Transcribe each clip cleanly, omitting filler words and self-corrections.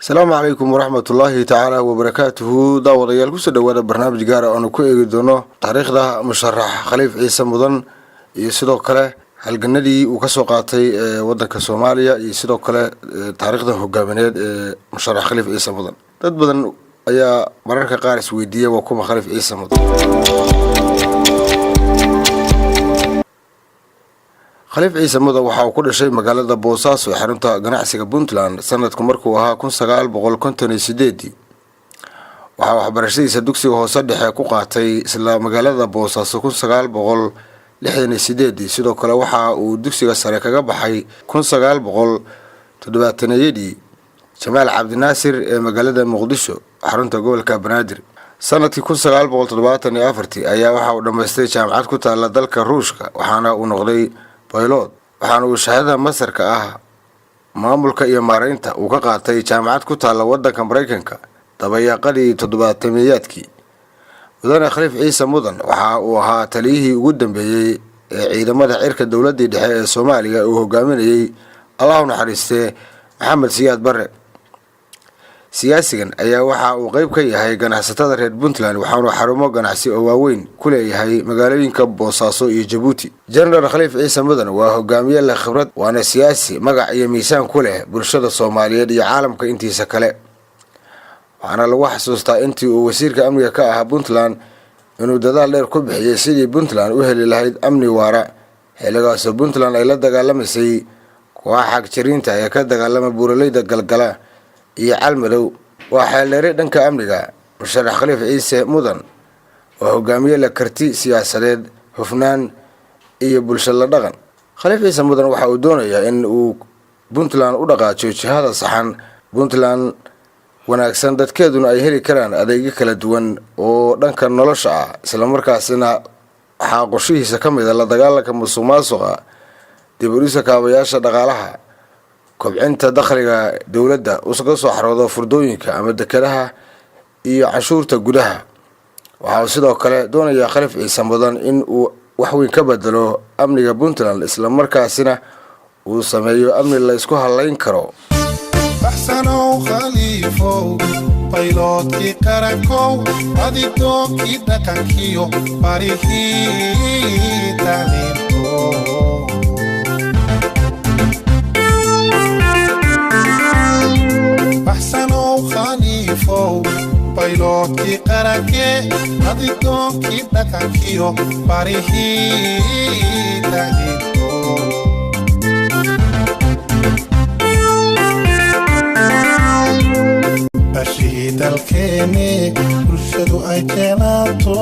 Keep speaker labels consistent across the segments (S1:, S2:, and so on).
S1: Asalaamu calaykum waraxmatullaahi tacaala wabarakaatuhu. Daawadayaal, kusoo dhawaada barnaamij gaara aanu ku eegi doono taariikhda musharax Khaliif Ciise Mudan iyo sidoo kale halganadii uu kasoo qaatay ee wadanka Soomaaliya iyo sidoo kale taariikhda hogaamineed ee musharax Khaliif Ciise Mudan. Dad badan ayaa mararka qaar isweydiiya, waa kuma Khaliif Ciise Mudan? Khaliif Ciise Mudan waxa uu ku dhashay magaalada Boosaaso ee xarunta ganacsiga Puntland sanadku markuu ahaa 1958-dii. Waxaa waxbarashadiisa dugsiga hoose dhexe ku qaatay isla magaalada Boosaaso 1968-dii. Sidoo kale waxa uu dugsiga sare kaga baxay 1970-yadii Jamaal Cabdinaasir ee magaalada Muqdisho, xarunta gobolka Banaadir. Sanadkii 1974-tii ayaa waxa uu dhammaystay jaamacad ku taala dalka Ruushka, waxaana uu noqday pilot, waxaana uu shahaadada masterka ah maamulka iyo maareynta uu ka qaatay jaamacad ku taalla wadanka Maraykanka dabayaaqadii toddobaatameeyaadkii. Mudane Khaliif Ciise Mudan waxa uu ahaa taliyihii ugu dambeeyey ee ciidamada cirka dowladii dhexe ee Soomaaliya uu hogaaminayey, Allahu naxariistee, Maxamed Siyaad Barre. Siyaasigan ayaa waxa uu qeyb ka yahay ganacsatada reer Puntland, waxaanu xarumo ganacsi oo waaweyn ku leeyahay magaalooyinka Boosaaso iyo Jabuuti. General Khaliif Ciise Mudan waa hogaamiye leh khibrad, waana siyaasi magac iyo miisaan ku leh bulshada Soomaaliyeed iyo caalamka intiisa kale. Waxaana lagu xasuustaa intii uu wasiirka amniga ka ahaa Puntland inuu dadaal dheer ku bixiyey sidii Puntland u heli lahayd amni waara, xilligaasoo Puntland ay la dagaalamaysay kooxa xagjiriinta ee ka dagaalama buuraleyda Galgala iyo Calmadow. Waa xeeldheere dhanka amniga. Musharax Khaliif Ciise Mudan waa hogaamiye leh karti siyaasadeed, hufnaan iyo bulsho la dhaqan. Khaliif Ciise Mudan waxa uu doonayaa in uu Puntland u dhaqaajiyo jihada saxan, Puntland wanaagsan, dadkeeduna ay heli karaan adeegyo kala duwan oo dhanka nolosha ah. Islamarkaasina waxaa qorshihiisa ka mid a la dagaalanka musuq maasuqa, dib u dhisa kaabayaasha dhaqaalaha, kobcinta dakhliga dowladda uga soo xaroodo furdooyinka ama dekedaha iyo canshuurta gudaha. Waxa uu sidoo kale doonayaa Khaliif Ciise Mudan in uu wax weyn ka bedelo amniga Puntland, islamarkaasina uu sameeyo amni la isku halayn karo.
S2: Baxsanow Khaliifow, bayloodkii qarankow, adidoonkii dhaqankiyo barihii tacliinto. Baxsanow Khaliifow, bayloodkii qarankee, adidoonkii dhaqankiyo barihii tacliinto. Bashii dalkeenne bulshadu ay jeclaato.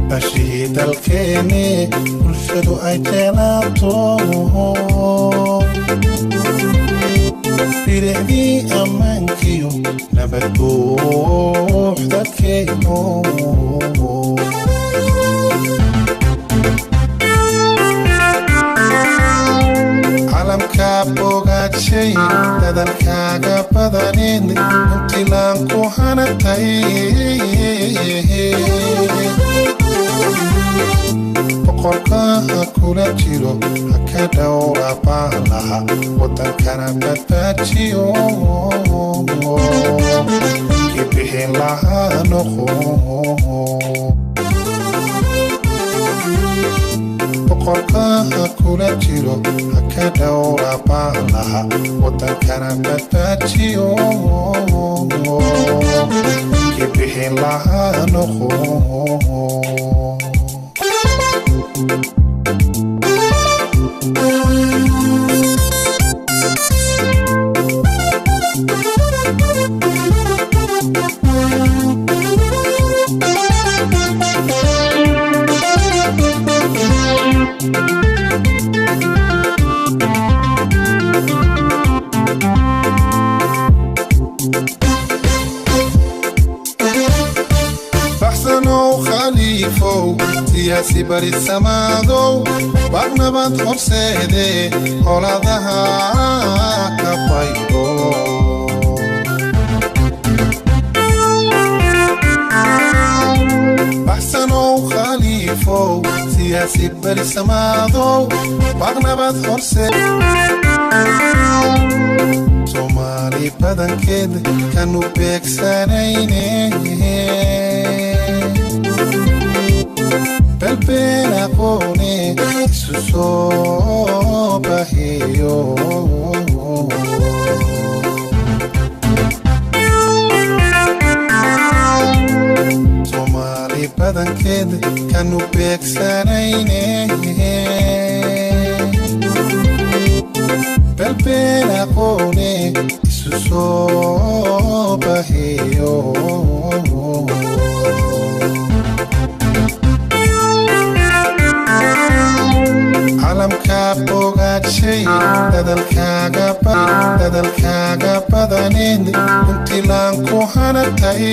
S2: Bashii dalkeenne bulshadu ay jeclaato, bidixdii ammaankiyo nabad buuxda keeno. Calamka bogaadshay dadalkaaga badanin, intilaan ku hanatay. Boqorka ha kula jiro, ha ka dhowra baalaha, wadankana badbaajiyo, kii bixin lahaa noqo. Boqorka ha kula jiro, ha ka dhowra baalaha, wadankana badbaajiyo, kii bixin lahaa noqo. Baxsanow Khaliifow, Siyaasi barisamaadow, baaqnabad horseede, colaadaha ka baydo. Baxsanow khaliifow, siyaasi barisamaadow, baaqnabad horseed. Soomaali badankeed kanu beegsanayne, belbeen aqoone isu soo bahiyo. Soomaali badankeed kanu beegsanayne, belbeen aqoone isu soo bahiyo. Calamka bogaashay dadalkaaga badaneed, puntilaan ku hanatay.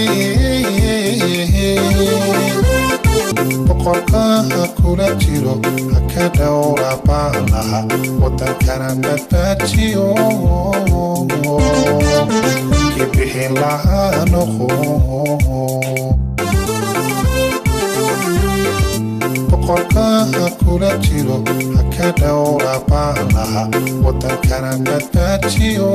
S2: Boqorka ha kula jiro, ha ka dhowra baalaha, wadankana badbaajiyo, kii bixin lahaa noqo. Boqorka ha kula jiro, ha ka dhowra baalaha, wadankana badbaajiyo,